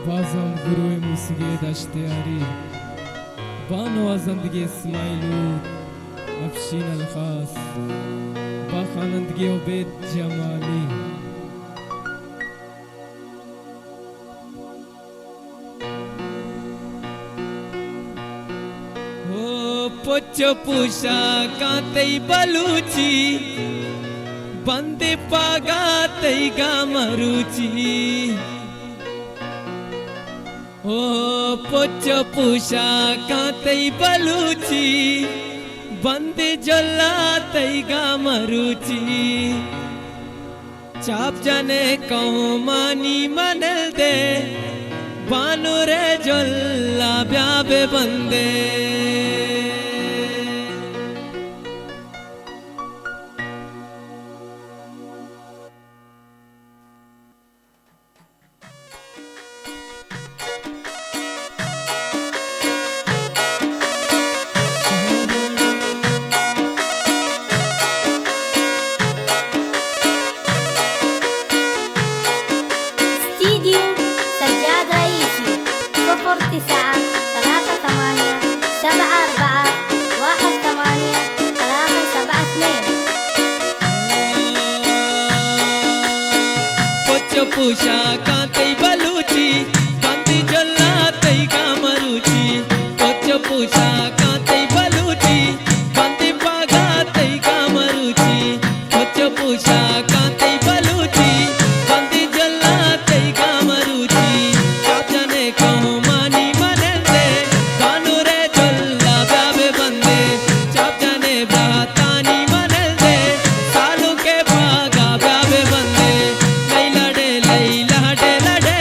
بازام گروہ موسیقی دشت یاری، با نوازندگی اسماعیل اود، افشین الخاص، با خوانندگی عبید جمالی۔ او پچ ءُ پوشاکاں تئی بلوچی، بندے پاگا تئی گامروچی۔ او پچ ءُ پوشاکاں تئی بلوچی، بندے جلا تئی گامروچی۔ چاپ جنے قومانی منل دے، بانور ءِ جلا بیا بہ بندے۔ استديو سجاد رئيسي، صفر تسعة ثلاثة ثمانية سبعة أربعة واحد ثمانية ثلاثة سبعة اثنين۔ پچ ءُ پوشاکاں تئی بلوچی، بندے جلا تئی گامروچی۔ پچ ءُ پوشاکاں تئی بلوچی، بندے پاگا تئی گامروچی۔ پچ ءُ پوشاکاں تئی بلوچی، بندے جلا تئی گامروچی۔ چاپ جنے قومانی منندے، بانور ءِ جلا بیا بہ بندے۔ چاپ جنے براتانی منندے، سالونک ءِ پاگا بیا بہ بندے۔ لئی لڑے، لئی لڑے، لڑے۔